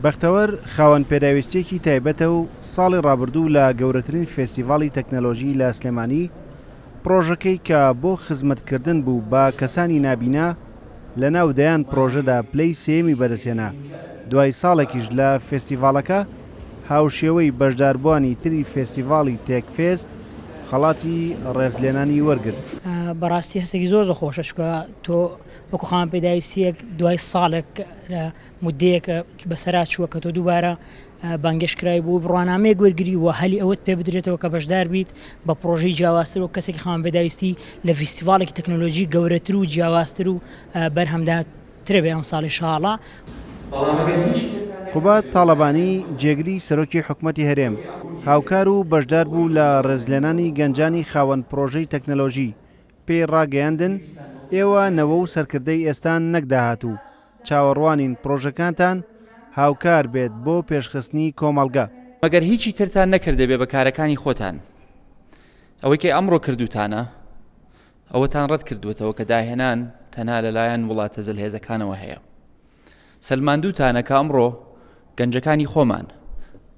بەختەوەر خاوەن پێداویستییەکی تایبەتە و ساڵی ڕابردوو لە گەورەترین فێستیڤاڵی تەکنەلۆژی لە سلێمانی پڕۆژەکەی کە بۆ خزمەتکردن بوو بە کەسانی نابینا لەناو دەیان پڕۆژەدا پلەی سێیەمی بەدەستهێنا، دوای ساڵێکیش لە فێستیڤاڵەکە هاوشێوەی بەشداربووانی تری فێستیڤاڵی تێک فێست خەڵاتی ڕێزلێنانی وەرگرت. بەڕاستی هەستێکی زۆر زۆر خۆشە چونکە تۆ وەکو خاوەن پێداویستییەک دوای ساڵێک لە مودەیەک بەسەرا چووە کە تۆ دووبارە بانگێشت کرای بۆ بڕوانامەیەک وەرگری و هەلی ئەوەت پێ بدرێتەوە کە بەشدار بیت بە پڕۆژەی جیاوازتر وەک کەسێکی خاوەن پێداویستی لە ڤیستیڤاڵێکی تەکنۆلۆژی گەورەتر و جیاوازتر و بەرهەمدارترە بێ ئەمساڵ ان شاء اللە. قوباد تاڵەبانی، جێگری سەرۆکی حکومەتی هەرێم، هاوکار و بەشدار بوو لە ڕێزلێنانی گەنجانی خاوەن پڕۆژەی تەکنەلۆژی، پێی ڕاگەیاندن، ئێوە نەوە و سەرکردەی ئێستان نەک داهاتوو، چاوەڕوانین پڕۆژەکانتان هاوکار بێت بۆ پێشخستنی کۆمەڵگە. مەگەر هیچی ترتان نەکردبێ بە کارەکانی خۆتان، ئەوەی کە ئەمڕۆ کردووتانە، ئەوەتان ڕەت کردووەتەوە کە داهێنان تەنها لەلایەن وڵاتە زلهێزەکانەوە هەیە. سەلماندووتانە کە ئەمڕۆ گەنجەکانی خۆمان،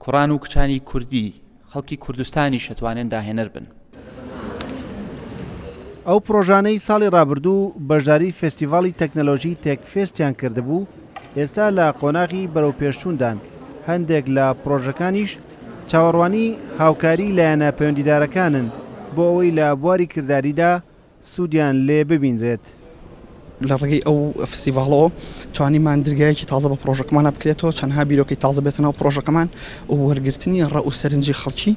کوڕان و کچانی کوردی، خەڵکی کوردستانیش ئەتوانن داهێنەر بن. ئەو پڕۆژانەی ساڵی ڕابردوو بەشداری فێستیڤاڵی تەکنەلۆژی تێک فێستیان کردبوو، ئێستا لە قۆناغی بەرەوپێشچووندان، هەندێک لە پڕۆژەکانیش چاوەڕوانی هاوکاری لایەنە پەیوەندیدارەکانن بۆ ئەوەی لە بواری کرداریدا سوودیان لێ ببینرێت. لە ڕێگەی ئەو فستیڤاڵەوە توانیمان درگایەکی تازە بە پڕۆژەکەمانە بکرێتەوە، چەندها بیرۆکەی تازە بێتە ناو پڕۆژەکەمان و وەرگرتنی ڕە و سەرنجی خەڵکی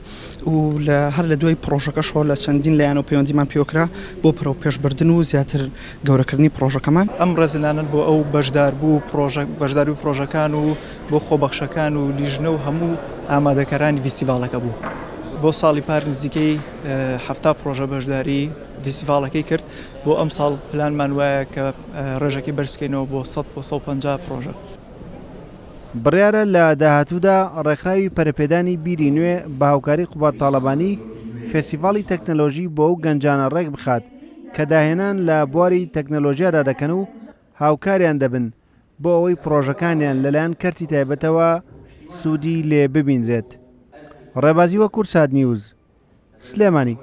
و لە هەر لە دوای پڕۆژەکەشەوە لە چەندین لایەنەوە پەیوەندیمان پێوەکرا بۆ پەرەوپێشبردن و زیاتر گەورەکردنی پڕۆژەکەمان. ئەم ڕێزلێنانە بۆ ئەو بەشداربوو و پڕۆژە بەشداربووی پڕۆژەکان و بۆ خۆبەخشەکان و لیژنە و هەموو ئامادەکارانی ڤیستیڤاڵەکە بوو. بۆ ساڵی پار نزیکەی 70 پڕۆژە بەشداری ڤیستیڤاڵەکەی کرد، بۆ ئەمساڵ پلانمان وایە کە ڕێژەکەی بەرزبکەینەوە بۆ 100 بۆ 150 پڕۆژە. بڕیارە لە داهاتوودا ڕێکخراوی پەرەپێدانی بیری نوێ بە هاوکاری قوباد تاڵەبانی فێستیڤاڵی تەکنەلۆژی بۆ ئەو گەنجانە ڕێکبخات کە داهێنان لە بواری تەکنەلۆژیادا دەکەن و هاوکاریان دەبن بۆ ئەوەی پڕۆژەکانیان لەلایەن کەرتی تایبەتەوە سوودی لێ ببینرێت. ڕێبازی وە کوردسات نیوز، سلێمانی.